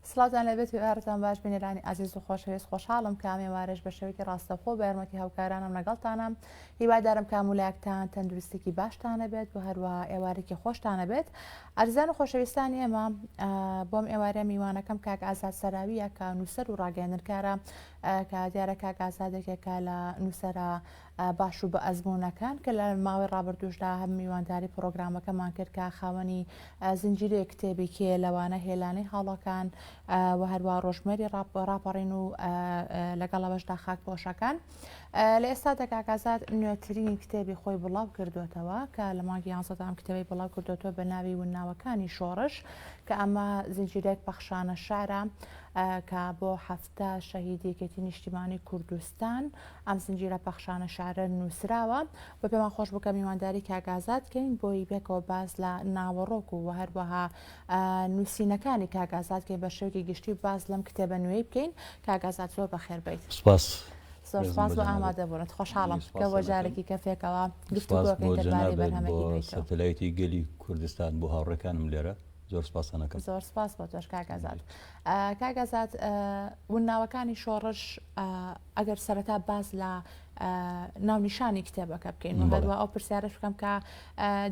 سڵاوتان لێبێت هیوارتان باش بینەرانی ئازیز و خۆشەویست خۆشحاڵم کە ئەم ئێوارەش بە شێوەیەکی ڕاستەوخۆ بە یارمەتی هاوکارانم لەگەڵتانم هیوادارم کە هەموو تەندروستێکی باشتان هەبێت و هەروەها ئێوارێکی خۆشتان هەبێت ئازیزان و خۆشەویستانی ئێمە بۆم ئێوارە میوانەکەم کاک ئازاد سەراویە کە نووسەر و ڕاگەیاندنکارە کە دیارە کاک ئازادێکێکە لە نووسەرە باش و بە ئەزموونەکان کە لە ماوەی ڕابردووشدا هەم میوانداری پڕۆگرامەکەمان کرد کە خاوەنی زنجیرەیەک کتێبی کێ لەوانە هێلانەی هاڵەکان و هەروە ڕۆژمێری ڕاپەڕین و لەگەڵ ئەوەشدا خاک پۆشەکان لە ئێستادا کاک ئازاد نوێترین کتێبی خۆی بڵاو کردوێتەوە کە لە مانگی یانزەدا ئەم کتێبەی بڵاو کردوێتەوە بە ناوی ونناوەکانی شۆڕش کە ئەمە زنجیرەیەک پەخشانە شعرە کە بۆ هەفتە شەهیدی یەکێتی نیشتیمانی کوردستان ئەم زنجیرە پەخشانە شعرە نووسراوە و پێمان خۆش بوو کە میوانداری کاک ئازاد کەین بۆی پێکەوە باس لە ناوەڕۆک و هەروەها نووسینەکانی کاک ئازاد کەین بە شێوەیەکی گشتی باس لەم کتێبە نوێی بکەین کاک ئازاد زۆر بەخێر بیت. سپاس. زۆر سپاس بۆ ئامادەبوونت خۆشحاڵم کە بۆ جارێکی کە پێکەوە گفتوگۆ بکەین دەربارەی بەرهەمێکی نوێی تۆ. سەتەلایتی گەلی کوردستان بۆ هاوڕێکانم لێرە زۆر سپاستان ئەکەم. زۆر سپاس بۆ تۆش کاک ئازاد. کاک ئازاد ونناوەکانی شۆڕش ئەگەر سەرەتا باس لە ناونیشانی کتێبەکە بکەین و هەروە ئەو پرسیارش بکەم کە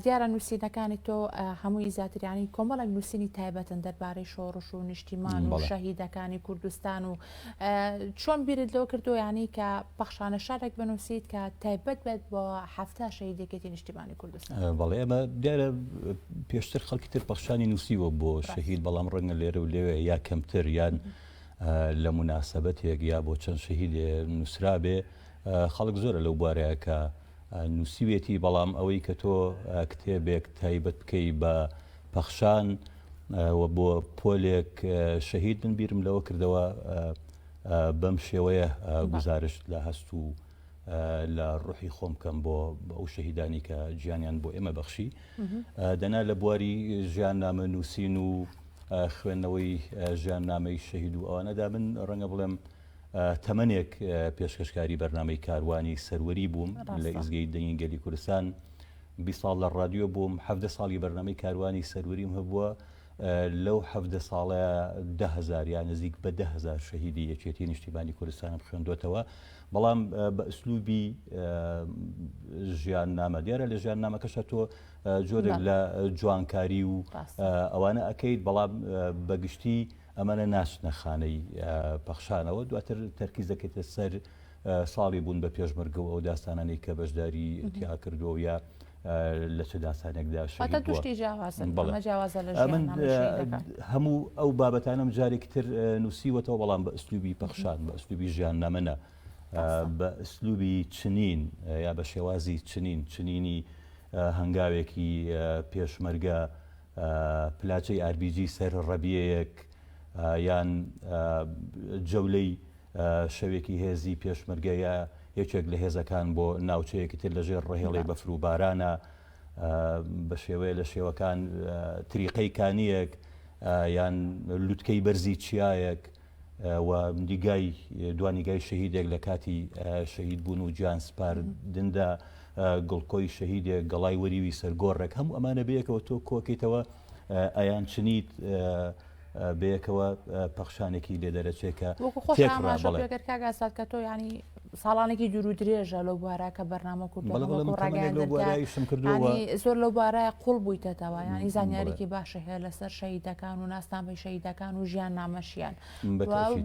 دیارە نووسینەکانی تۆ هەمووی زیاتریانی کۆمەڵێک نووسینی تایبەتن دەربارەی شۆڕش و نیشتیمان و شەهیدەکانی کوردستان و چۆن بیرت لەوە کردو ینی کە پەخشانە شارێک بنووسیت کە تایبەت بێت بۆ هەفتا شەهیدێکێتی نیشتیمانی کوردستان بەڵێ ئێمە دیارە پێشتر خەڵکی تر پەخشانی نووسیوە بۆ شەهید بەڵام ڕەنگە لێرە و لەوێ یا کەمتر یان لە موناسەبەتێک یا بۆ چەند شەهیدێ نووسرابێ خەڵک زۆرە لەو بوارەیە کە نووسیوێتی بەڵام ئەوەی کە تۆ کتێبێک تایبەت بکەی بە پەخشان و بۆ پۆلێک شەهید من بیرم لەوە کردەوە بەم شێوەیە گوزارشت لە هەست و لە ڕوحی خۆم بکەم بۆ ئەو شەهیدانی کە گیانیان بۆ ئێمە بەخشی دەنا لە بواری ژیان نامە نووسین و خوێندنەوەی ژیان نامەی شەهید و ئەوانەدا من ڕەنگە بڵێم تەمەنێک پێشکەشکاری بەرنامەی کاروانی سەروەری بووم لە ئیزگەی دەنگی گەلی کوردستان 20 ساڵ لە ڕادیۆ بووم حەڤدە ساڵی بەرنامەی کاروانی سەروەریم هەبووە لەو حەڤدە ساڵە 10هزار یا نزیک بە 10هزار شەهیدی یەکێتی نیشتیمانی کوردستانم خوێندوێتەوە بەڵام بە ئسلوبی ژیان نامە دیارە لە ژیان نامەکەشە تۆ جۆرێک لە جوانکاری و ئەوانە ئەەکەیت بەڵام بەگشتی ئەمانە ناچنە خانەی پەخشانەوە دواتر تەرکیز دەکەیتە سەر ساڵی بوون بە پێشمەرگە و ئەو داستانانەی کە بەشداری تیا کردووە یا لە چ داستانێکدا شەهید بووە. من هەموو ئەو بابەتانەم جارێکی تر نووسیوەتەوە بەڵام بە ئسلوبی پەخشان بە ئسلوبی ژیاننامە نا بە ئسلوبی چنین یا بە شێوازی چنین چنینی هەنگاوێکی پێشمەرگە پلاچەی ئاربیجی سەر ڕەبیەیەک یان جەولەی شەوێکی هێزی پێشمەرگە یا یەکێک لە هێزەکان بۆ ناوچەیەکی تر لەژێر ڕەهێڵی بەفر و بارانە بە شێوەیە لە شێوەکان تریقەی کانیەک یان لوتکەی بەرزی چیایەک و نیگای دوانیگای شەهیدێک لە کاتی شەهید بوون و گیان سپاردندا گوڵکۆی شەهیدێک گەڵای وەریوی سەرگۆڕێک هەموو ئەمانە بەیەکەوە تۆ کۆکەیتەوە ئەیان چنیت بەیەکەوە پەخشانێکی لێ دەرەچێ کە وەکو خۆش ئاماژە پێکرد کاک ئاساد کە تۆ ینی ساڵانێکی دوور و درێژە لەو بوارە کە بەرنامە کوردەوە زۆر لەو بارە قوڵ بوویتەتەوە ینی زانیارێکی باشە هەیە لەسەر شەهیدەکان و ناسنامەی شەهیدەکان و ژیان نامەشیان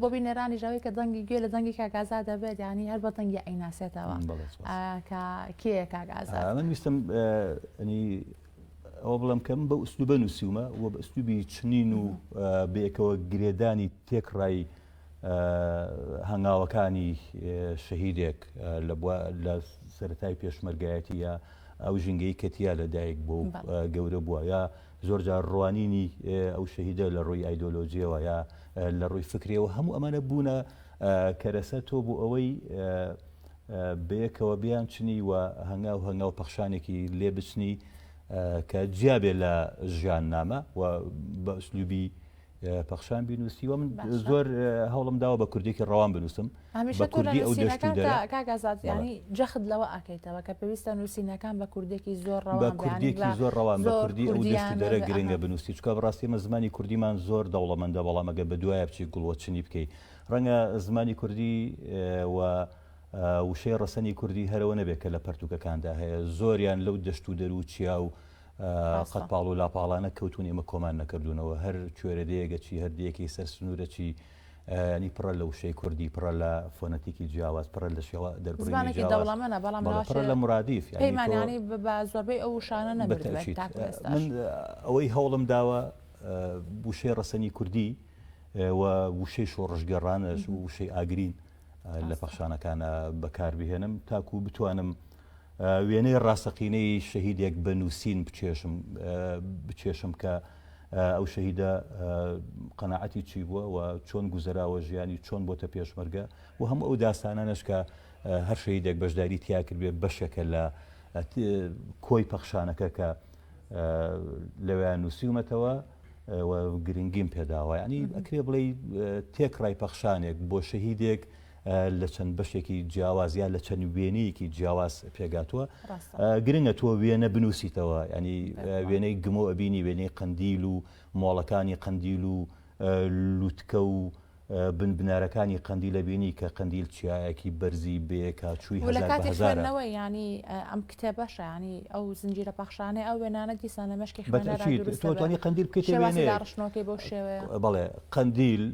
بۆ بینەرانی ژاوی کە دەنگی گوێ لە دەنگی کاگازا دەبێت ینی هەر بە دەنگی ئەیناسێتەوە کە کێیە کاگازا من ویستم ینی ئەوە بڵێم کە من بە ئوسلوبە نووسیومە و بە ئوسلوبی چنین و بەیەکەوە گرێدانی تێکڕای هەنگاوەکانی شەهیدێک لە سەرەتای پێشمەرگایەتی یا ئەو ژینگەی کە تیا لە دایک بوو گەورە بووە یا زۆرجار ڕوانینی ئەو شەهیدە لە ڕووی ئایدۆلۆژیەوە یا لە ڕووی فکریەوە هەموو ئەمانە بوونە کەرەسە تۆ بۆ ئەوەی بەیەکەوە بیانچنی و هەنگاو هەنگاو پەخشانێکی لێ بچنی کە جیا بێ لە ژیاننامە و بە ئوسلوبی. پەخشان بینوسی و من زۆر هەوڵم داوە بە کوردێکی ڕەوان بنووسم بە کوردی ئەو دەشت و دەرە کاک ئازاد یانی جەخت لەوە ئەکەیتەوە کە پێویستە نووسینەکان بە کوردێکی زۆر ڕەوان بە کوردێکی زۆر ڕەوان بە کوردی ئەو دەشت و دەرە گرنگە بنووسی چونکە بەڕاستی ئێمە زمانی کوردیمان زۆر دەوڵەمەندە بەڵام ئەگەر بە دوایە بچی گوڵوەچنی بکەی ڕەنگە زمانی کوردی و وشەی ڕەسەنی کوردی هەرەوە نەبێت کە لە پەرتوکەکاندا هەیە زۆریان لەو دەشت و دەر و چیا و قەدپاڵ و لاپاڵانە کەوتون ئێمە کۆمان نەکردوونەوە هەر کوێرە دێیەگە چی هەر دێیەکی سەر سنوورە چی ینی پڕە لە وشەی کوردی پڕە لە فۆنەتیکی جیاواز پڕە لە شێوە دەربڕینی زمانێکی جیاواز دەوڵەمەنە بەڵام بەڵێ پڕە لە مرادیف یعنی تۆ پەیمانیانی بە زۆربەی ئەو وشانە نەبردبێت بەتەئکید تاکو ئێستاش. من ئەوەی هەوڵم داوە وشەی ڕەسەنی کوردی و وشەی شۆڕشگێڕانەش و وشەی ئاگرین لە ڕاستە. پەخشانەکانە بەکاربهێنم تاکو بتوانم وێنەی ڕاستەقینەی شەهیدێک بە نووسین بچێشم بچێشم کە ئەو شەهیدە قەناعەتی چی بووە و چۆن گوزەراوە ژیانی چۆن بۆتە پێشمەرگە و هەموو ئەو داستانانەش کە هەر شەهیدێک بەشداری تیا کردبێ بەشێکە لە کۆی پەخشانەکە کە لەوێیان نووسیومەتەوە و گرنگیم پێداوە یعنی ئەکرێ بڵێ تێکڕای پەخشانێک بۆ شەهیدێک لە چەند بەشێکی جیاواز یا لە چەند وێنەیەکی جیاواز پێگاتووە گرنگە تۆ وێنە بنووسیتەوە ینی وێنەی گمۆ ئەبینی وێنەی قندیل و مۆڵەکانی قندیل و لوتکە و بن بنارەکانی قەندیل ئەبینی کە قەندیل چیایەکی بەرزی بەیەکا چووی و لە هەزار بە کاتی هەزارە. خوێندنەوەی یانی ئەم کتێبەشە یانی ئەو زنجیرە پەخشانەی ئەو وێنانە دیسان لە مێشکی خوێنەرا بەتەئکید دروست تۆ دەبێ توانی قەندیل بکەیتە شێوازی وێنەیەک داڕشتنەوەکەی بەو شێوەیە. بەڵێ قەندیل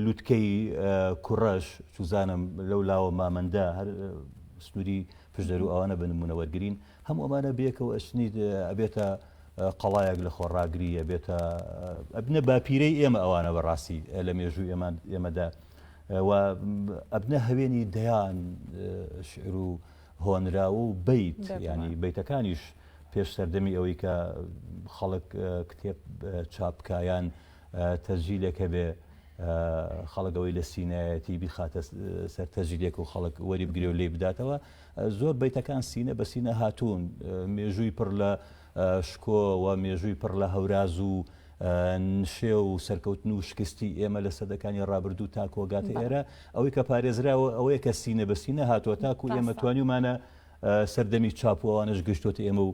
لوتکەی کوڕەش چوزانم لەو لاوە مامەندە هەر سنووری پشدەر و ئەوانە بە نموونە وەرگرین هەموو ئەمانە بەیەکەوە ئەچنیت ئەبێتە قەڵایەک لە خۆڕاگری ئەبێتە ئەبنە باپیرەی ئێمە ئەوانە بەڕاستی لە مێژوو ئێمە ئێمەدا و ئەبنە هەوێنی دەیان شعر و هۆنراوە و بیت ینی بیتەکانیش پێش سەردەمی ئەوەی کە خەڵک کتێب چاپکایان تەزیلێک هەبێ خەڵک ئەوەی لە سینایەتی بیخاتە سەر تەزیلێک و خەڵک وەری بگرێ و لێی بداتەوە زۆر بەیتەکان سینە بە سینە هاتوون، مێژووی پڕ لە شکۆ و مێژووی پڕ لە هەوراز و نشێو و سەرکەوتن و شکستی ئێمە لە سەدەکانی ڕابردوو تاکوو گاتە ئێرە، ئەوەی کە پارێزراوە ئەوەیە کە سینە بە سینە هاتووە تاکوو ئێمە توانیومانە سەردەمی چاپ و ئەوانەش گەشتۆتە ئێمە و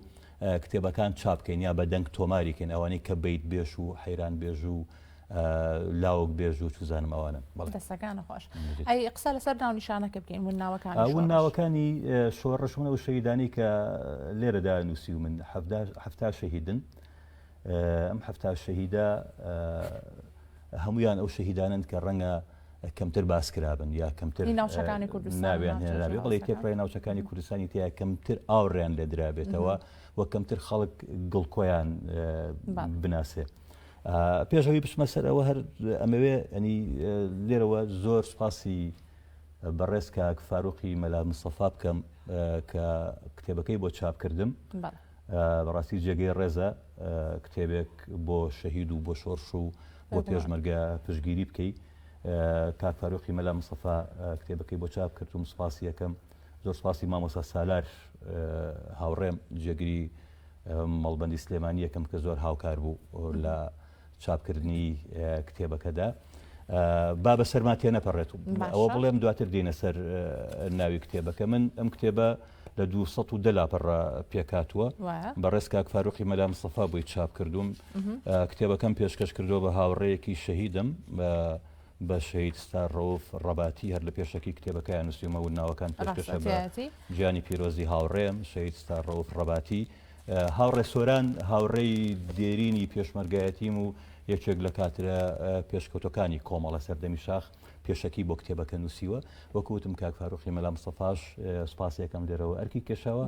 کتێبەکان چاپ کەین یا بە دەنگ تۆماری کەین ئەوانەی کە بەیت بێژ و حەیران بێژ و لاوک بێژ و چوزانم ئەوانە. بەڵێ. دەستەکانت خۆش. ئەی قسە لەسەر ناونیشانەکە بکەین ون ناوەکانی ون شۆڕش. ناوەکانی شۆڕش من ئەو شەهیدانەی کە لێرەدا نووسیومن 70 شەهیدن ئەم 70 شەهیدە هەمویان ئەو شەهیدانن کە ڕەنگە کەمتر باس کرابن یا کەمتر ناوچەکانی کوردستان ناویان هێنرابێ بەڵێ تێکڕای ناوچەکانی کوردستانی تیا کەمتر ئاوڕیان لێدرابێتەوە و کەمتر خەڵک گڵکۆیان بناسێ. پێش ئەوەی بچمە سەر ئەوە هەر ئەمەوێ ئەنی لێرەوە زۆر سوپاسی بەڕێز کاک فاروقی مەلا مستەفا بکەم کە کتێبەکەی بۆ چاپ کردم بەڕاستی جێگەی ڕێزە کتێبێک بۆ شەهید و بۆ شۆڕش و بۆ پێشمەرگە پشگیری بکەی کاک فاروقی مەلا مستەفا کتێبەکەی بۆ چاپ کردم سوپاسی یەکەم زۆر سوپاسی مامۆستا سالار هاوڕێم جێگری مەڵبەندی سلێمانی یەکەم کە زۆر هاوکار بوو لە چاپکردنی کتێبەکەدا با بە سەرما تێنەپەڕێت ئەوە بڵێم دواتر دێنە سەر ناوی کتێبەکە من ئەم کتێبە لە 210 لاپەڕە پێکاتوە بەڕێز کاک فاروقی مەلا مستەفا بۆی چاپ کردوم کتێبەکەم پێشکەش کردووە بە هاوڕێیەکی شەهیدم بە شەهید ستار ڕەوف ڕەباتی هەر لە پێشەکی کتێبەکەیان نووسیومە و ناوەکان پێشکەشە بە گیانی پیرۆزی هاوڕێم شەهید ستار ڕەوف ڕەباتی هاوڕێ سۆران هاوڕێی دێرینی پێشمەرگایەتیم و یەکێک لە کاترە پێشکەوتەکانی کۆمەڵە سەردەمی شاخ پێشەکی بۆ کتێبەکە نووسیوە وەکو وتم کاک فاروقی مەلا مستەفاش سوپاسیەکەم لێرەوە ئەرکی کێشاوە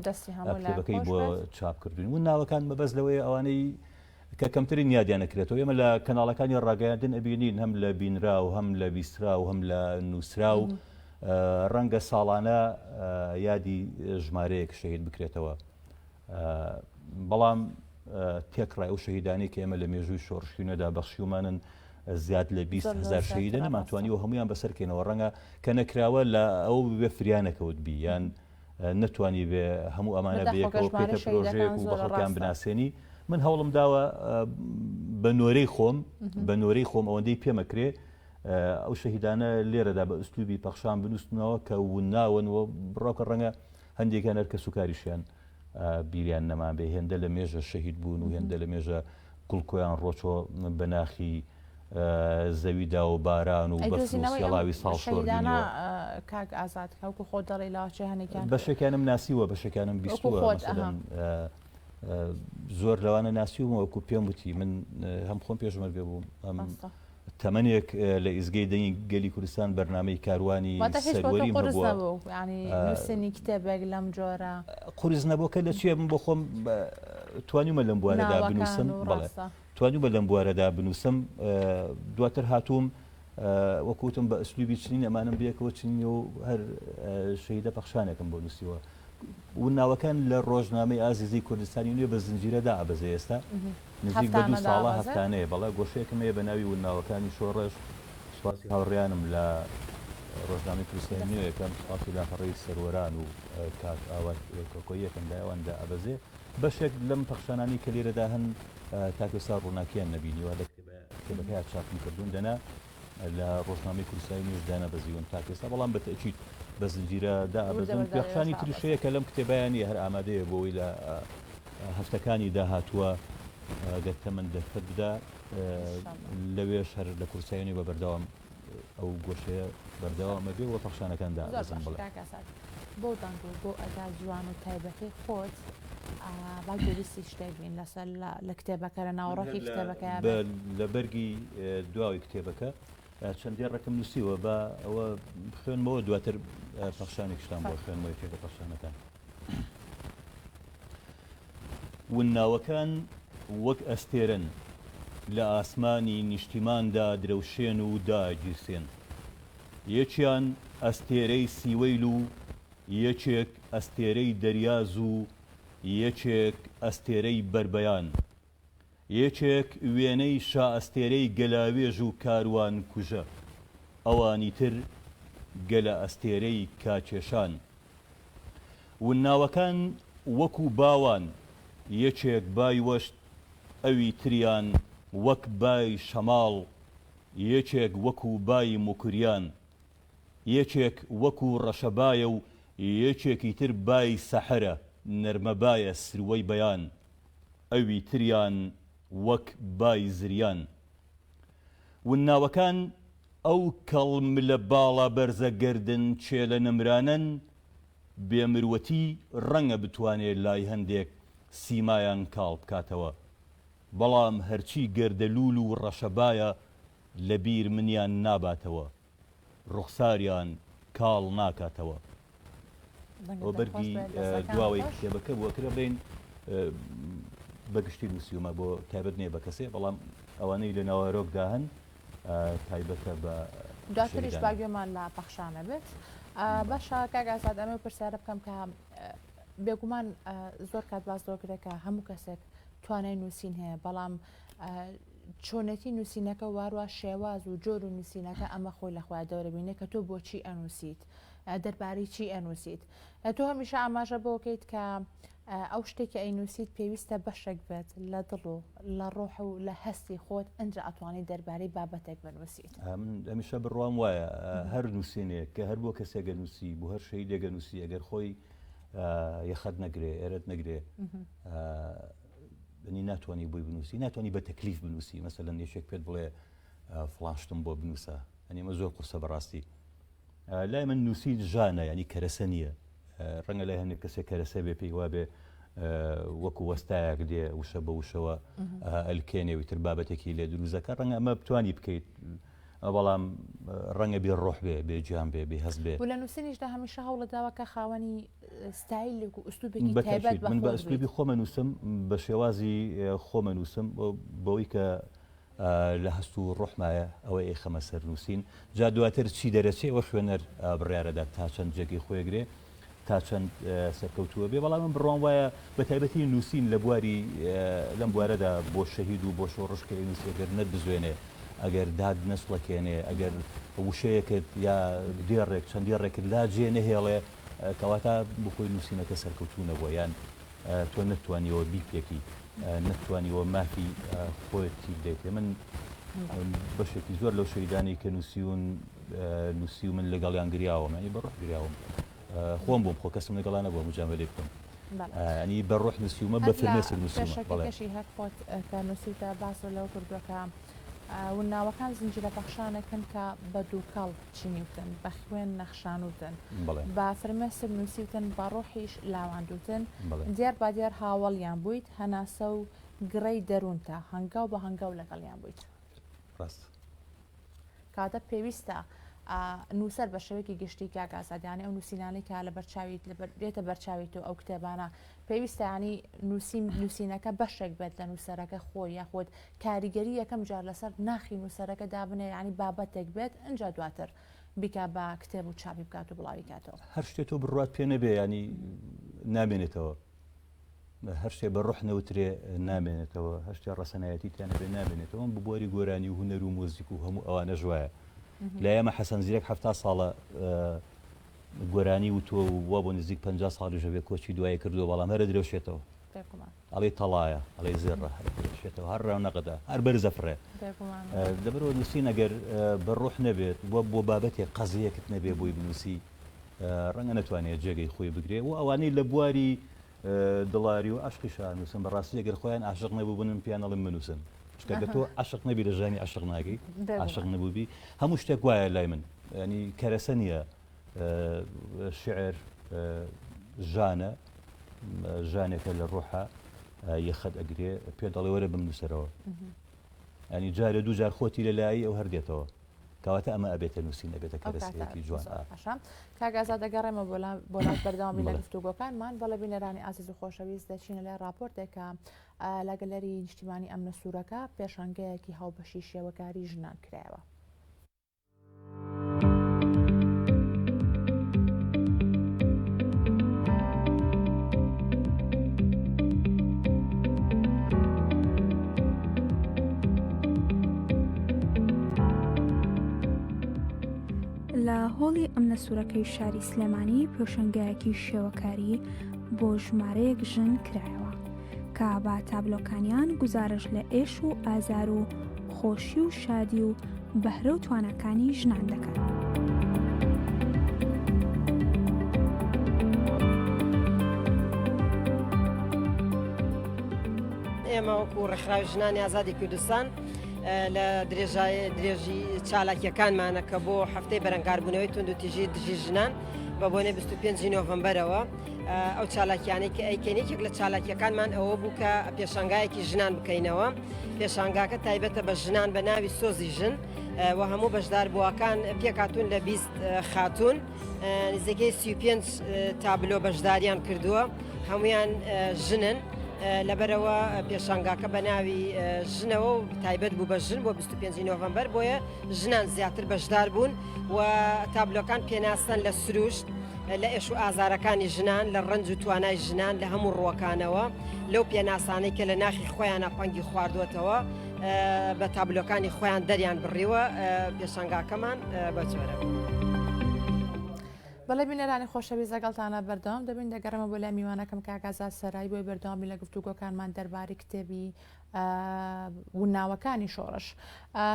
کتێبەکەی بۆ چاپ کردوین و ناوەکان مەبەست لەوەیە ئەوانەی کە کەمترین یادیان ئەکرێتەوە. ئێمە لە کەناڵەکانی ڕاگەیاندن ئەبینین هەم لە بینراو هەم لە بیستراو هەم لە نووسراو ڕەنگە ساڵانە یادی ژمارەیەک شەهید بکرێتەوە. بەڵام تێکڕای ئەو شەهیدانەی کە ئێمە لە مێژووی شۆڕشی نوێدا بەخشیومانن زیاد لە 20 هزار شەهیدە نەمانتوانیوە هەمویان بەسەرکەینەوە ڕەنگە کە نەکراوە لە ئەو ببێ فریا نەکەوت بی یان نەتوانی بێ هەموو ئەمانە بەیەکەوە بکەیتە پرۆژەیەک و بە خەڵکیان بناسێنی. من هەوڵم داوە بە نۆرەی خۆم بە نۆرەی خۆم ئەوەندەی پێمەکرێ ئەو شەهیدانە لێرەدا بە ئوسلوبی پەخشان بنووسنەوە کە وناون و بڕۆکە ڕەنگە هەندێکیان هەر کەسوکاریشیان بیریان نەمابێ هێندە لە مێژە شەهید بوون و هێندە لە مێژە گوڵکۆیان ڕۆچۆ بە ناخی زەویدا و باران و بەفر و سێڵاوی ساڵ شۆردنەوە. کاک ئازاد وەکو خۆت دەڵێی لەوەچێ هەنێکیان بەشێکیانم ناسیوە بەشێکیانم بیستووە مەسەلەن زۆر لەوانە ناسیومە وەکو پێم وتی من هەم خۆم پێشمەرگە بووم هەم تەمەنێک لە ئیزگەی دەنگی گەلی کوردستان بەرنامەی کاروانی سەروەریم هەبووە. نووسینی کتێبێک لەم جۆرە قورس نەبوو کە لە چیە من بۆ خۆم توانیومە لەم بوارەدا بنووسم بەڵێ توانیومە لەم بوارەدا بنووسم دواتر هاتووم وەکوتم بە ئەسلوبی چنین ئەمانم بێکەوە چنین و هەر شەهیدە پەخشانێکم بۆ نووسیوە وناوەکان لە ڕۆژنامەی ئازیزی کوردستانی نوێ بە زنجیرە دائەبەزێ ئێستا نزیک بە دوو ساڵە هەفتانەیە بەڵێ گۆشەیەکم هەیە بە ناوی ونناوەکانی شۆڕش سوپاسی هاوڕێیانم لە ڕۆژنامەی کوردستانی نوێ یەکەم سوپاسی لاپەڕەی سەروەران و کاک ئاوات کۆکۆیی یەکەم لای ئەوان دائەبەزێ بەشێک لەم پەخشانانەی کە لێرەدا هەن تاکو ئێستا ڕووناکیان نەبینیوە لە کتێبەکەیا چاپم کردوون دەنا لە ڕۆژنامەی کوردستانی نوێش دانەبەزیون تاکو ئێستا بەڵام بە تەئکید بە زنجیرە دائەبەزن. پێخشانی تریش هەیە کە لەم کتێبەیا نییە هەر ئامادەیە بۆ ئەوەی لە هەفتەکانی داهاتووە گەر تەمەن دەرفەت بدا لەوێش هەر لە کوردستانی نوێ بە بەردەوام ئەو گۆشەیە بەردەوامە بێ و پەخشانەکان دائەبەزن. بەڵێ. کاک ئاساد بۆ دەنگ و بۆ ئەدا جوان و تایبەتەی خۆت با گوێبیستی شتێک بین لەسەر لە کتێبەکە لە ناوەڕۆکی کتێبەکەیا بێت. لە بەرگی دواوەی کتێبەکە چەند دێڕێکم نووسیوە با ئەوە بخوێنمەوە دواتر پەخشانێکیشتان بۆ خوێنمەوە یەکێک لە پەخشانەکان. ونناوەکان وەک ئەستێرەن لە ئاسمانی نیشتیماندا درەوشێن و دائەگیرسێن. یەکیان ئەستێرەی سیوەیل و یەکێک ئەستێرەی دەریاز و یەکێک ئەستێرەی بەربەیان. یەکێک وێنەی شائەستێرەی گەلاوێژ و کاروان کوژە، ئەوانی تر گەلە ئەستێرەی کاکێشان. ونناوەکان وەکو باوان، یەکێک بای وەشت، ئەوی تریان وەک بای شەماڵ، یەکێک وەکو بای موکریان. یەکێک وەکو ڕەشەبایە و یەکێکی تر بای سەحەرە، نەرمەبایە سروەی بەیان. ئەوی تریان وەک بای زریان. ونناوەکان ئەو کەڵ ملە باڵا بەرزە گەردن چێلە نەمرانەن، بێ مروەتی ڕەنگە بتوانێ لای هەندێک سیمایان کاڵ بکاتەوە، بەڵام هەرچی گەردەلوول و ڕەشەبایە لە بیر منیان ناباتەوە. ڕوخساریان کاڵ ناکاتەوە. ئەوە بەرگی دواوەی کتێبەکە بووە کرێ بڵێین بە گشتی نووسیومە بۆ تایبەت نییە بە کەسێ بەڵام ئەوانەی لە ناوەرۆکدا هەن تایبەتە بە دواتریش با گوێمان لە پەخشانە بێت. باشە کاک ئازاد ئەمە پرسیارە بکەم کە بێگومان زۆر کات باس لەوە کرێ کە هەموو کەسێک توانای نووسین هەیە بەڵام چۆنێتی نووسینەکە واروا شێواز و جۆر و نووسینەکە ئەمە خۆی لە خۆیا دەورەبینێ کە تۆ بۆچی ئەنووسیت دەربارەی چی ئەنووسیت تۆ هەمیشە ئاماژە بۆکەیت کە ئەو شتێکی ئەینووسیت پێویستە بەشێک بێت لە دڵ و لە ڕۆح و لە هەستی خۆت ئەجا ئەتوانی دەربارەی بابەتێک بنووسیت. من هەمیشە بڕوام وایە هەر نووسینێک کە هەر بۆ کەسێکە نووسی بۆ هەر شەهیدێکە نووسی ئەگەر خۆی یەخەت نەگرێ ئێرەت نەگرێ یەعنی ناتوانی بۆی بنووسی ناتوانی بە تەکلیف بنووسی مەسەلەن یەکێک پێت بڵێ فڵان شتم بۆ بنووسە ئەنی ئەمە زۆر قورسە بەڕاستی لای من نووسین ژانە ینی کەرەسە نییە ڕەنگە لای هەندێک کەسێک کەرەسە بێ پێی وابێ وەکو وەستایەک دێ وشە بە وشەوە ئەلکێنێ وتر بابەتێکی لێ دروزەکە ڕەنگە ئەمە بتانی بکەیت بەڵام ڕەنگە بێ ڕۆح بێ بێ گیان بێ بێ هەست بێ. و لە نووسینیشدا هەمیشە هەوڵت داوە کە خاوەنی ستایلێک و ئوسلوبێکی تایبەت بە خۆت بیت. من بە ئوسلوبی خۆم ئەنووسم، بە شێوازی خۆم ئەنووسم، بەوەی کە لە هەست و ڕۆحمایە ئەوە ئەیخەمە سەر نووسین. جا دواتر چی دەرەچێ ئەوە خوێنەر بڕیارەدات تا چەند جێگەی خۆی ئەگرێ. تا چەند سەرکەوتووە بێ، بەڵام من بڕوام وایە بە تایبەتی نووسین لە بواری لەم بوارەدا بۆ شەهید و بۆ شۆڕش کە ئەینووسی ئەگەر نەتبزوێنێ، ئەگەر داد نەچڵەکێنێ، ئەگەر وشەیەکت یا دێڕێک چەند دێڕێکت لا جێ نەهێڵێ کەواتە بۆ خۆی نووسینەکە سەرکەوتوو نەبووە یان تۆ نەتتوانیوە بیپێکی. نەتوانیوە مافی خۆیەتی بدەیتێ من بەشێکی زۆر لەو شەیدانی کە نووسیون نووسی و من لەگەڵیان گریاوم ینی بە ڕۆح گریاوم خۆم بووم خۆ کەسم لەگەڵا نەبووە مجاملەی بکەم ینی بە ڕۆح نووسیومە بە فرمێسک نووسیومە بەڵێ هەر خۆت کە نووسیتە باس لەوە کردووە کە وناوەکان زنجیرە پەخشانێکن کە بە دووکەڵ چنیوتن، بە خوێن نەخشانووتن، بە فرمێسک نووسیوتن، بە ڕۆحیش لاواندووتن، دێڕ بە دێڕ هاوەڵیان بوویت، هەناسە و گڕەی دەروونتە، هەنگاو بە هەنگاو لەگەڵیان بوویت. کەواتە پێویستە نووسەر بە شێوەیەکی گشتی کاک ئازاد یانی ئەو نووسینانەی کە لە بەرچاویت دێتە بەرچاوی تۆ ئەو کتێبانە پێویستە ینی نووسین نووسینەکە بەشێک بێت لە نووسەرەکە خۆی یاخود کاریگەری یەکەم جار لەسەر ناخی نووسەرەکە دابنێ ینی بابەتێک بێت ئەجا دواتر بیکا بە کتێب و چاپی بکات و بڵاوی کاتەوە. هەر شتێ تۆ بڕوات پێ نەبێ ینی نامێنێتەوە هەر شتێ بە ڕۆح نەوترێ نامێنێتەوە هەر شتێ ڕەسەنایەتی تیا نەبێ نامێنێتەوە بە بواری گۆرانی و هونەر و مۆزیک و هەموو ئەوانەش وایە لای ئێمە حەسەن زیرەک 70 ساڵە گۆرانی وتووە و وا بۆ نزیک 50 ساڵیش هەبێ کۆچی دوایی کردووە بەڵام هەرە درەوشێتەوە ئەڵێ تەڵایە ئەڵێ زێڕە هەر درەوشێتەوە هەر ڕەونەقەدا هەر بەرزە فڕێ لەبەرەوە نووسین ئەگەر بە ڕۆح نەبێت وە بۆ بابەتێک قەزیەکت نەبێ بۆی بنووسی ڕەنگە نەتوانێت جێگەی خۆی بگرێ و ئەوانەی لە بواری دڵاری و عەشقیشا ئەنووسن بەڕاستی ئەگەر خۆیان عاشق نەبووبن من پێیان ئەڵێم بنووسن چونکە گەر تۆ عاشق نەبی لە ژیانی عاشق ناگەی عاشق نەبووبی هەموو شتێک وایە لای من ینی کەرەسە نییە شعر ژانە ژانێکە لە ڕۆحە یەخەت ئەگرێ پێ دەڵێ وەرە بمنووسەرەوە ینی جارێ دوو جار خۆتی لەلایی ئەو هەر دێتەوە کەواتە ئەمە ئەبێتە نووسین ئەبێتە کەرەسەیەکی جوان. باشە کاک ئازاد دەگەڕێمە بۆ بۆ لات بەردەوامی لە گفتوگۆکانمان بەڵێ بینەرانی ئازیز و خۆشەویست دەچینە لای ڕاپۆرتێک کە لە گەلەری نیشتیمانی ئەمنە سوورەکە پێشانگەیەکی هاوبەشی شێوەکاری ژنان کرایەوە. لە هۆڵی ئەمنە سوورەکەی شاری سلێمانی پێشەنگایەکی شێوەکاری بۆ ژمارەیەک ژن کرایەوە کە بە تابلۆکانیان گوزارش لە ئێش و ئازار و خۆشی و شادی و بەهرە و تواناکانی ژنان دەکەن. ئێمە وەکو ڕێکخراوی ژنانی ئازادی کوردستان لە درێژی چالاکیەکانمانە کە بۆ هەفتەی بەرەنگاربوونەوەی توندوتیژی دژی ژنان بە بۆنەی 25 نۆڤمبەرەوە ئەو چالاکیانەی کە ئەیکەین یەکێک لە چالاکیەکانمان ئەوە بوو کە پێشانگایەکی ژنان بکەینەوە پێشانگاکە تایبەتە بە ژنان بە ناوی سۆزی ژن و هەموو بەشدار بووەکان پێکاتون لە 20 خاتون نزیکەی 35 تابلۆ بەشداریان کردووە هەمویان ژنن لەبەرەوە پێشانگاکە بە ناوی ژنەوە و تایبەت بوو بە ژن بۆ 25 نۆڤمبەر بۆیە ژنان زیاتر بەشدار بوون و تابلۆکان پێناسەن لە سروشت لە ئێش و ئازارەکانی ژنان، لە ڕەنج و توانای ژنان لە هەموو ڕووەکانەوە، لەو پێناسانەی کە لە ناخی خۆیانا پەنگی خواردووەتەوە، بە تابلۆکانی خۆیان دەریان بڕیوە، پێشانگاکەمان بە جۆرە. بەڵێ بینەرانی خۆشەویست لەگەڵتانە بەردەوام دەبین دەگەڕێمە بۆ لای میوانەکەم کاک ئازاد سەرای بۆی بەردەوام بین لە گفتوگۆکانمان دەربارەی کتێبی وناوەکانی شۆڕش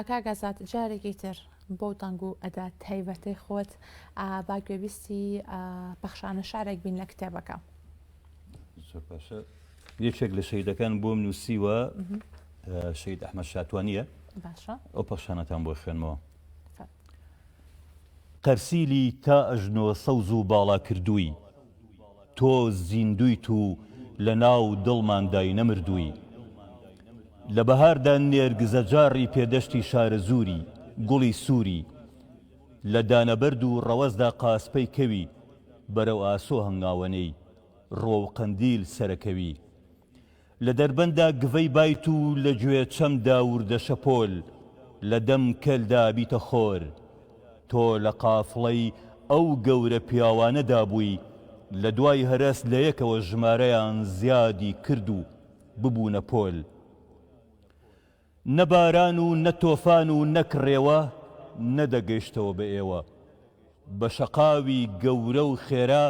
کاک ئازاد جارێکی تر بەو دەنگ و ئەدا تایبەتەی خۆت با گوێبیستی پەخشانە شعرێک بین لە کتێبەکە. زۆر باشە یەکێک لە شەهیدەکان بۆم نووسیوە شەهید ئەحمەد شاتوانیە باشە ئەو پەخشانەتان بۆ خوێنمەوە قەرسیلی تا ئەژنۆ سەوز و باڵا کردووی تۆ زیندوویت و لە ناو دڵماندای نەمردووی. لە بەهاردا نێرگزەجاڕی پێدەشتی شارەزووری، گوڵی سووری. لە دانەبەرد و ڕەوەزدا قاسپەی کەوی، بەرەو ئاسۆ هەنگاوەنێی، ڕووەو قەندیل سەرەکەوی. لە دەربەندا گڤەی بایت و لە گوێ چەمدا وردە شەپۆل، لە دەم کەلدا بیتە خۆر. تۆ لە قافڵەی ئەو گەورە پیاوانەدا بووی، لە دوای هەرەس لە یەکەوە ژمارەیان زیادی کرد و ببوونە پۆل. نە باران و نە تۆفان و نە کڕێوە نەدەگەیشتەوە بە ئێوە. بە شەقاوی گەورە و خێرا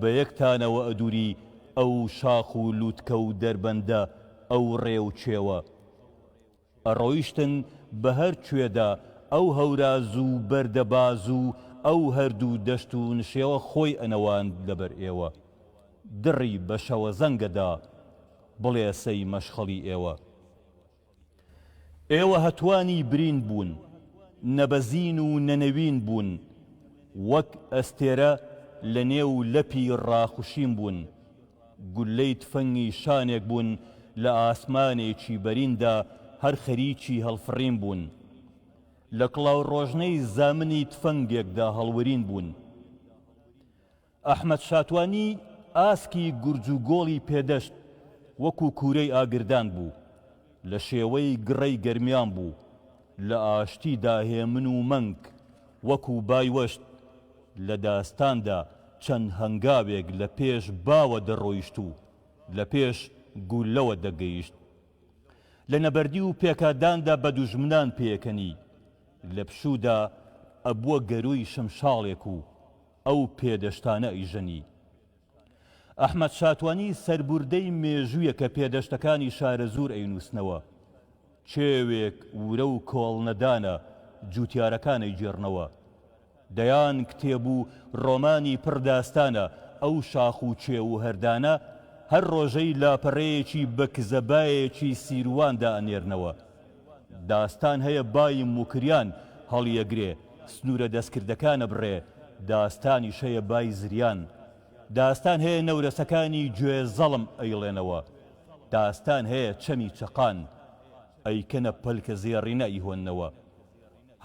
بە یەکتانەوە ئەدووری ئەو شاخ و لووتکە و دەربەندە. ئەو ڕێ و کێوە. ئەڕۆیشتن بە هەر کوێدا ئەو هەوراز و بەردە باز و ئەو هەردوو دەشت و نشێوە خۆی ئەنەواند لەبەر ئێوە. دڕی بە شەوەزەنگە دا بڵێسەی مەشخەڵی ئێوە. ئێوە هەتوانی برین بوون، نە بەزین و نە نەوین بوون، وەک ئەستێرە لە نێو لەپی ڕاخوشین بوون، گوللەی تفەنگی شانێک بوون لە ئاسمانێکی بەریندا هەر خەریکی هەڵفڕین بوون، لە کڵاوڕۆژنەی زامنی تفەنگێکدا هەڵورین بوون. ئەحمەد شاتوانی ئاسکی گورج و گۆڵی پێدەشت وەکوو کوورەی ئاگردان بوو، لە شێوەی گڕەی گەرمیان بوو، لە ئاشتیدا هێمن و مەنگ وەکوو بای وەشت، لە داستاندا چەند هەنگاوێک لە پێش باوە دەڕۆیشت و لە پێش گوللەوە دەگەیشت. لە نەبەردی و پێکاداندا بە دوژمنان پێکەنی، لە پشوودا ئەبووە گەرووی شمشاڵێک و ئەو پێدەشتانە ئەیژەنی. ئەحمەد شاتوانی سەربوردەی مێژوویە کە پێدەشتەکانی شارەزوور ئەینووسنەوە. کێوێک ورە و کۆڵنەدانە جووتیارەکان ئەیگێڕنەوە. دەیان کتێب و ڕۆمانی پڕ داستانە ئەو شاخ و کێو و هەردانە هەر ڕۆژەی لاپەڕەیەکی بە کزەبایەکی سیرواندا ئەنێرنەوە. داستان هەیە بای موکریان هەڵیەگرێ سنوورە دەستکردەکان ئەبڕێ، داستانیش هەیە بای زریان. داستان هەیە نەورەسەکانی گوێ زەڵم ئەیڵێنەوە. داستان هەیە چەمی چەقان ئەیکەنە پەلکە زێڕینە ئەیهۆننەوە.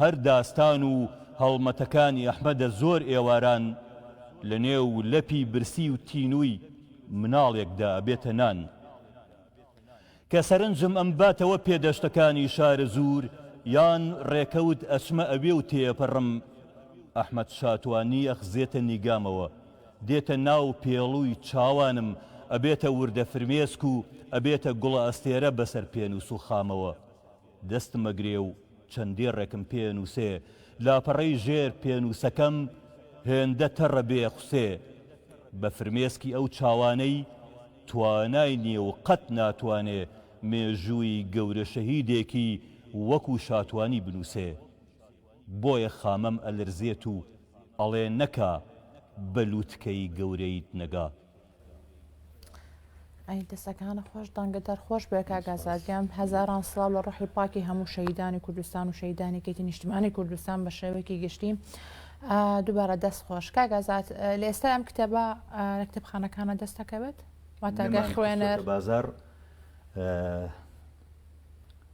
هەر داستان و هەڵمەتەکانی ئەحمەدە زۆر ئێواران لە نێو لەپی برسی و تینووی مناڵێکدا ئەبێتە نان. کە سەرنجم ئەمباتەوە پێدەشتەکانی شارەزوور یان ڕێکەوت ئەچمە ئەوێ و تێئەپەڕم، ئەحمەد شاتوانی ئەخزێتە نیگامەوە، دێتە ناو پێڵووی چاوانم، ئەبێتە وردە فرمێسک و ئەبێتە گوڵە ئەستێرە بەسەر پێنووس و خامەوە. دەستم ئەگرێ و چەند دێڕێکم پێ ئەنووسێ، لاپەڕەی ژێر پێنووسەکەم هێندە تەڕە بێ خوسێ، بە فرمێسکی ئەو چاوانەی توانای نیە و قەت ناتوانێ مێژووی گەورە شەهیدێکی وەکوو شاتوانی بنووسێ. بۆیە خامەم ئەلرزێت و ئەڵێ نەکا بە لووتکەی گەورەییت نەگا. ئەی دەسەکانە خۆش دەنگە دەرخۆش بێ کاک ئازاد گیان هەزاران سڵاو لە ڕۆحی پاکی هەموو شەهیدانی کوردستان و شەهیدانی یەکێتی نیشتمانی کوردستان بە شێوەیەکی گشتی دووبارە دەست خۆش کاک ئازاد لە ئێستا ئەم کتێبە لە کتێبخانەکانە دەست دەکەوێت واتە گەر خوێنەر بازار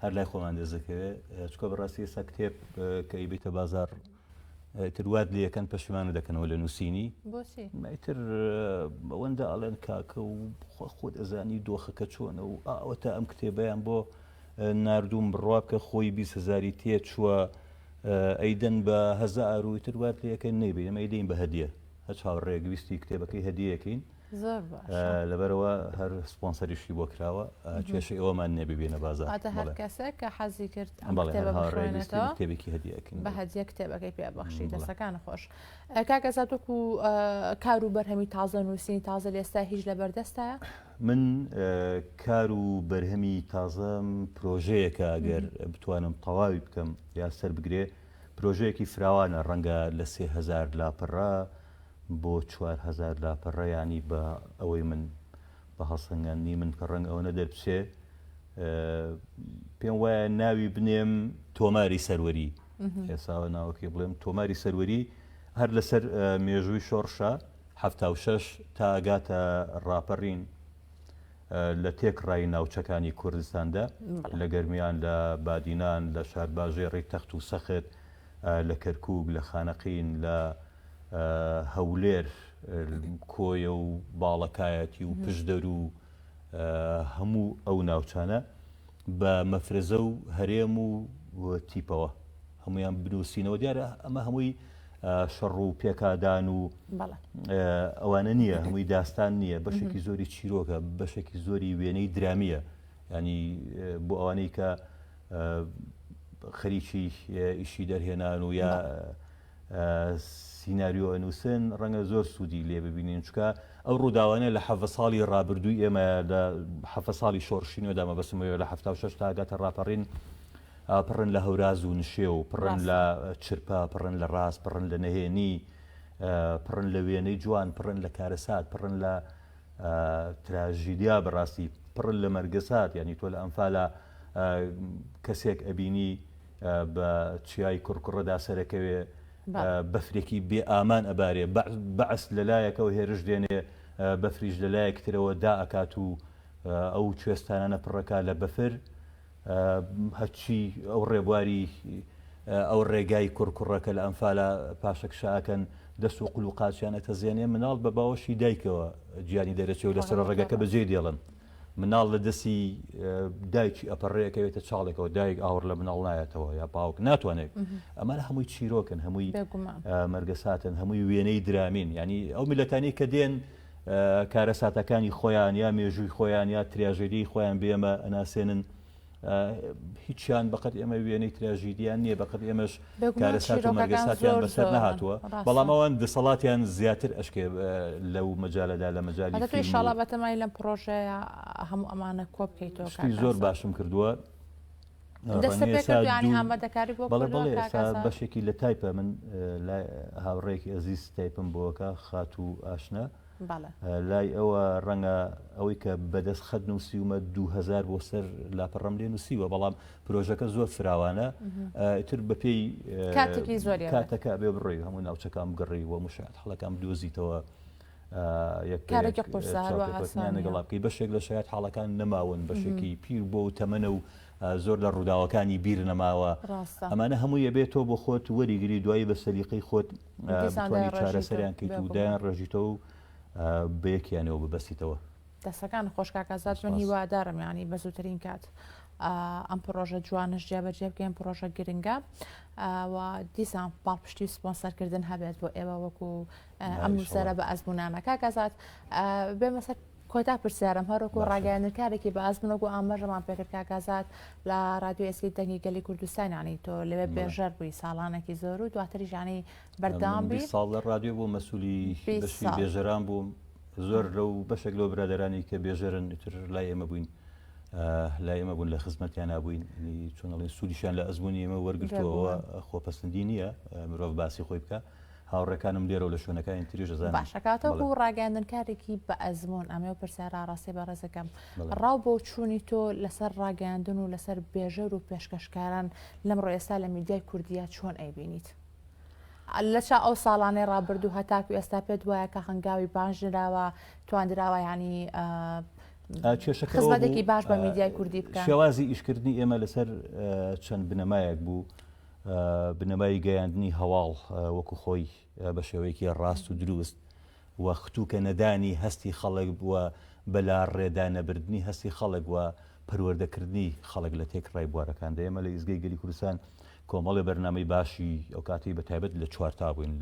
هەر لای خۆمان دەست دەکەوێت چکە بەڕاستی ئێستا کتێب کە ئیبیتە بازار ئیتر وات لێ یەکەن پەشیمانە دەکەنەوە لە نووسینی بۆچی؟ ئیتر ئەوەندە ئەڵێن کاکە و خۆت ئەزانی دۆخەکە چۆنە و ئەوەتا ئەم کتێبەیان بۆ ناردووم بڕوا بکە خۆی 20 هزاری تێ چووە ئەیدەن بە هەزار و ئیتر وات لێ یەکەن نەیبین ئەمە ئەیدەین بە هەدیە هەچ هاوڕێیەک ویستی کتێبەکەی هەدیەکەین زۆر باشە لەبەرەوە هەر سپۆنسەریشی بۆ کراوە کێشەی ئەوەمان نییە ببینە بازاڕ واتە هەر کەسێک کە حەزی کرد ئەم بەڵێ کتێبە هەر هاوڕێ ویستی بخوێنێتەوە کتێبێکی هەدیەکەین بە هەدیە کتێبەکەی پێ بەخشی دەستەکان خۆش کاک ئازاد وەکو کار و بەرهەمی تازە نووسینی تازە لە ئێستا هیچ لەبەردەستایە؟ من کار و بەرهەمی تازەم پرۆژەیەکە ئەگەر بتوانم تەواوی بکەم یا سەر بگرێ پرۆژەیەکی فراوانە ڕەنگە لە 3000 لاپەڕە بۆ 4000 لاپەڕە ینی بە ئەوەی من بە هەڵسەنگاندنی من کە ڕەنگ ئەوەنە دەربچێ پێم وایە ناوی بنێم تۆماری سەروەری ئێساوە ناوەکەی بڵێم تۆماری سەروەری هەر لەسەر مێژووی شۆڕشە 76 تا ئەگاتە ڕاپەڕین لە تێکڕای ناوچەکانی کوردستاندا لە گەرمیان لە بادینان لە شارباژێڕی تەخت و سەخت لە کەرکک لە خانەقین لە هەولێر کۆیە و باڵەکایەتی و پشدەر و هەموو ئەو ناوچانە بە مەفرەزە و هەرێم و تیپەوە هەمویان بنووسینەوە دیارە ئەمە هەمووی شەڕ و پێکادان و ئەوانە نییە هەمووی داستان نییە بەشێکی زۆری چیرۆکە بەشێکی زۆری وێنەی درامیە ینی بۆ ئەوانەی کە خەریکی ئیشی دەرهێنان و یا. سیناریۆ ئەنووسن ڕەنگە زۆر سوودی لێ ببینین چونکە ئەو ڕووداوانە لە حەڤە ساڵی ڕابردووی ئێمە لە حەڤە ساڵی شۆڕشی نوێدا مەبەستم ئەوەیە لە 76 تا گاتە ڕاپەڕین پڕن لە هەوراز و نشێو پڕن لە چرپە پڕن لە ڕاست پڕن لە نەهێنی پڕن لە وێنەی جوان پڕن لە کارەسات پڕن لە تراژیدیا بەڕاستی پڕن لە مەرگەسات یعنی تۆ لە ئەنفالە کەسێک ئەبینی بە چیای کوڕکوڕەدا سەرەکەوێ بەفرێکی بێ ئامان ئەبارێ بەعس لەلایەکەوە هێرش دێنێ بەفریش لەلایەک ترەوە دا ئەکات و ئەو کوێستانانە پڕەکا لە بەفر هەرچی ئەو ڕێبواری ئەو ڕێگای کوڕکوڕەکە لە ئەنفالە پاشەکشە ئەکەن دەست و قول و قاچیان ئەتەزێنێ مناڵ بە باوەشی دایکەوە گیانی دەرەچێ و لەسەر ڕێگەکە بەجێ دێڵن. مناڵ لە دەستی دایکی ئەپەڕێ ئەکەوێتە چاڵێکەوە دایک ئاوڕ لە مناڵ نایەتەوە یا باوک ناتوانێت ئەمانە هەمووی چیرۆکن هەمووی مەرگەساتن هەمووی وێنەی درامین ینی ئەو میلەتانی کە دێن کارەساتەکانی خۆیان یا مێژووی خۆیان یا تراژێدی خۆیان بێمە ئەناسێنن هیچیان بەقەت ئێمە وێنەی تراژیدیان نییە بەقەت ئێمەش کارەسات و مەرگەساتیان بەسەر نەهاتووە بەڵام ئەوان دەسەڵاتیان زیاتر ئەشکێ لەو مەجالەدا لە مەجالی شڵا بەتەمای لەم پرۆژەیە هەموو ئەمانە کۆ بکەیتەوە شتی زۆر باشم کردووە بەشێکی لە تایپە من هاوڕێکی ئەزیز تایپم بۆکە خاتوو ئاشنا لای ئەوە ڕەنگە ئەوەی کە بەدەست خەت نووسیومە 2000 بۆ سەر لاپەڕەم لێ نووسیوە بەڵام پرۆژەکە زۆر فراوانە ئیتر بەپێی کاتێکی زۆر کاتەکە بێ بڕۆی هەموو ناوچەکان بگەڕی و مشاهد حڵەکان بدۆزیتەوە کارێکی قورسە هەروە ئاسان لەگەڵا بکەی بەشێک لە شایەت حاڵەکان نەماون بەشێکی پیر بۆ و تەمەنە و زۆر لە ڕووداوەکانی بیر نەماوە ئەمانە هەموو یەبێت تۆ بۆ خۆت وەریگری دوایی بە سەلیقەی خۆت بتوانی چارەسەریان کەیت و دایان ڕێژیتەوە و بەیەکیانەوە ببەستیتەوە. دەستەکانت خۆش کاک ئازاد من هیوادارم یانی بە زووترین کات ئەم پرۆژە جوانش جیابەجێ بکەین پرۆژە گرنگە و دیسان پاڵپشتی و سپۆنسەرکردن هەبێت بۆ ئێوە وەکو ئەم نووسەرە بە ئەزمونانە کاک ئازاد بێمە سەر کۆتا پرسیارم هەروەکو ڕاگەیاندنکارێکی بە ئەزمون وەکو ئاماژەمان پێکرد کاک ئازاد لە رادیۆ ئێسکی دەنگی گەلی کوردستان یانی تۆ لەوێ بێژەر بووی ساڵانێکی زۆر و دواتریش یانی بەردەوام بووی. ساڵ لە رادیۆ بووم مەسولی بەشی بێژەران بووم زۆر لەو بەشێک لەو برادەرانی کە بێژەرن ئیتر لای ئێمە بووین لای ئێمە بوون لە خزمەتیان بووین چۆن ئەڵێن سوودیشیان لە ئەزموونی ئێمە وەرگرتووەوە خۆپەسەندی نییە مرۆڤ باسی خۆی بکە هاوڕێکانم لێرە و لە شوێنەکانی تریش دەزانن. باشە کاکە وەکو ڕاگەیاندنکارێکی بە ئەزموون ئەمەوێ ئەو پرسیارە ئاڕاستەی بەڕێزەکەم ڕاو بۆچوونی تۆ لەسەر ڕاگەیاندن و لەسەر بێژەر و پێشکەشکاران لەمڕۆ ئێستا لە میدیای کوردیە چۆن ئەیبینیت؟ لە چا ئەو ساڵانەی ڕابردوو هەتاکو ئێستا پێت وایە کە هەنگاوی باش نراوە تواندراوە یانی کێشەکە خزمەتێکی باش بە میدیای کوردی بکەن؟ شێوازی ئیشکردنی ئێمە لەسەر چەند بنەمایەک بوو بنەمای گەیاندنی هەواڵ وەکو خۆی بە شێوەیەکی ڕاست و دروست و ختوکە نەدانی هەستی خەڵک و بەلاڕێدا نەبردنی هەستی خەڵک و پەروەردەکردنی خەڵک لە تێکڕای بوارەکاندا. ئێمە لە ئیزگەی گەلی کوردستان کۆمەڵێ بەرنامەی باشی ئەو کاتەی بە تایبەت لە چوارتا بووین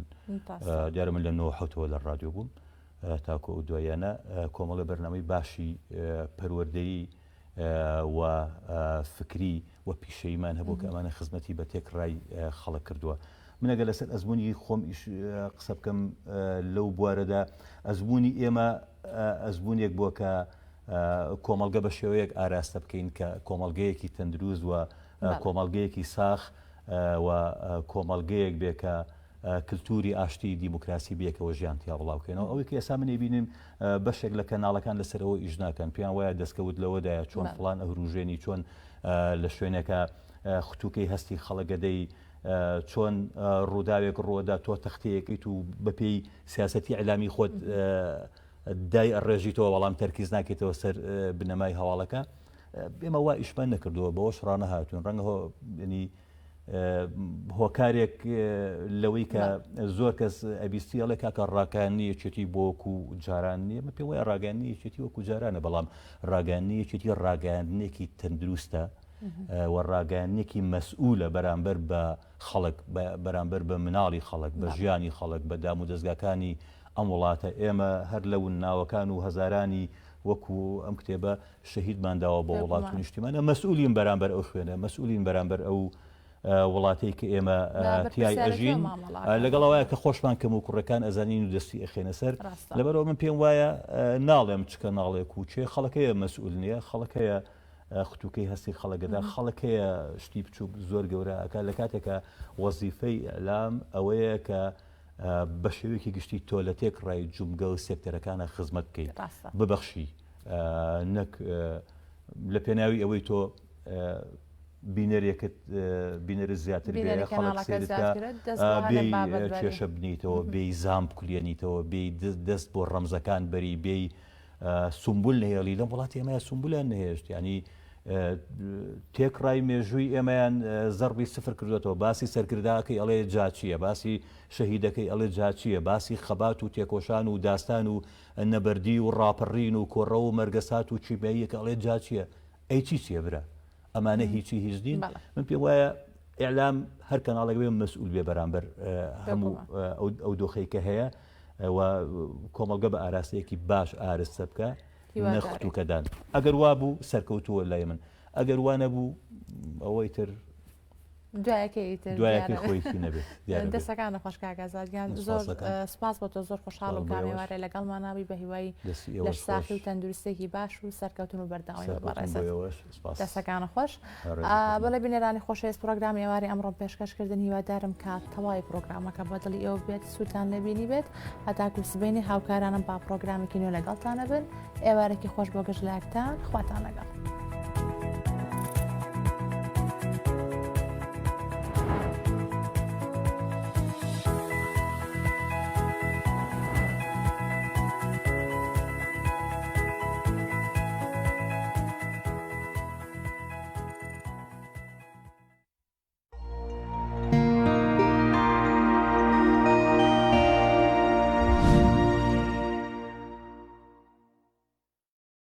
دیارە من لە نۆ حوتەوە لە ڕادیۆ بووم تاکو ئەو دواییانە کۆمەڵێ بەرنامەی باشی پەروەردەیی و فکری و پیشەییمان هەبوو کە ئەمانە خزمەتی بە تێکڕای خەڵک کردووە. من ئەگەر لەسەر ئەزموونی خۆم قسە بکەم لەو بوارەدا ئەزموونی ئێمە ئەزموونێک بووە کە کۆمەڵگە بە شێوەیەک ئاراستە بکەین کە کۆمەڵگەیەکی تەندروست و کۆمەڵگەیەکی ساخ و کۆمەڵگەیەک بێ کە کلتوری ئاشتی دیموکراسی بەیەکەوە ژیان تیا بڵاو بکەینەوە ئەوەی کە ئێستا من ئەیبینم بەشێک لە کەناڵەکان لەسەر ئەوە ئیش ناکەن پێیان وایە دەستکەوت لەوەدایە چۆن فڵان ئەهروژێنی چۆن لە شوێنێکە ختوکەی هەستی خەڵەگەدەی چۆن ڕووداوێک ڕووەدا تۆ تەختەیەکەیت و بەپێی سیاسەتی ئەلامی خۆت دای ئەڕێژیتەوە بەڵام تەرکیز ناکەیتەوە سەر بنەمای هەواڵەکە ئێمە وا ئیشمان نەکردووە بەوەش ڕانەهاتوون ڕەنگە ینی هۆکارێک لەوەی کە زۆر کەس ئەبیستی ئەڵێ کاکە ڕاکانی یەکێتی بۆ وەکو جاران نییە من پێم وایە ڕاگەیاندنی یەکێتی وەکو جارانە بەڵام ڕاگەیاندنی یەکێتی ڕاگەیاندنێکی تەندروستە و ڕاگەیاندنێکی مەسئولە بەرامبەر بە خەڵک بەرامبەر بە مناڵی خەڵک بە ژیانی خەڵک بە دام و دەستگاکانی ئەم وڵاتە ئێمە هەر لە ونناوەکان و هەزارانی وەکو ئەم کتێبە شەهیدمان داوە بۆ وڵات و نیشتیمانە مەسئولین بەرامبەر ئەو خوێنە مەسئولین بەرامبەر ئەو. وڵاتەی کە ئێمە تیای ئەژین لەگەڵ ئەوەیە کە خۆشمان کەم و کوڕەکان ئەزانین و دەستی ئەخێنە سەر لەبەرەوە من پێم وایە ناڵێم چکە ناڵێک و چێ خەڵەکەیە مەسئول نییە خەڵەکەیە ختوکەی هەستی خەڵەگەدا خەڵکەیە شتی بچووک زۆر گەورە ئەکا لە کاتێکە وەزیفەی ئیعلام ئەوەیە کە بە شێوەیەکی گشتی تۆ لە تێکڕای جومگە و سێکتەرەکانە خزمەت بکەیت ببەخشی نەک لە پێناوی ئەوەی تۆ بینەرێکت بینەرت زیاتر بێ خەڵک سەیرت کا بێی کێشە بنیتەوە بێی زام بکولێنیتەوە بێی دەست بۆ ڕەمزەکان بەری بێی سومبول نەهێڵی لەم وڵاتی ئێمە سومبولیان نەهێشت ینی تێکڕای مێژووی ئێمەیان زەڕبی سفر کردوێتەوە باسی سەرکرداکەی ئەڵێ جاچیە باسی شەهیدەکەی ئەڵێ جاچیە باسی خەبات و تێکۆشان و داستان و نەبەردی و ڕاپەڕین و کۆڕە و مەرگەسات و کیمیاییەکە ئەڵێ جاچیە ئەی چی چیە برا ئەمانە هیچی هیچ نین من پێم وایە ئیعلام هەر کەناڵێک بێ مەسئول بێ بەرامبەر هەموو ئەو دۆخەی کە هەیە و کۆمەڵگە بە ئاراستەیەکی باش ئارستە بکە نەختوکەدان ئەگەر وا بوو سەرکەوتووە لای من ئەگەر وا نەبوو ئەوەی تر دوایەکەی ئیتر دوایەکەی خۆیشی نەبێت دیارە بێت. دەستەکانت خۆش کاک ئازاد گیان زۆر سپاس بۆ تۆ زۆر خۆشحاڵم کام ئێوارێ لەگەڵمان نابی بە هیوای دەستی ئێوەش لەش ساخی و خۆش. تەندروستێکی باش و سەرکەوتن و بەردەوامی بۆ سەرکەوتن بۆ بەڕێزت ئێوەش سپاس. دەستەکانت خۆش ڕێزەکەم. بەڵێ بینەرانی خۆشەویست پرۆگرامی ئێوارەی ئەمڕۆم پێشکەش کردن هیوادارم کە تەواوی پرۆگرامەکە بە دڵی ئێوە بێت سوودتان لێ بینی بێت هەتاکو سبەینێ هاوکارانم با پرۆگرامێکی نوێ لەگەڵتانە بن ئێوارێکی خۆش بۆ گشت لایەکتان خواتان لەگەڵ.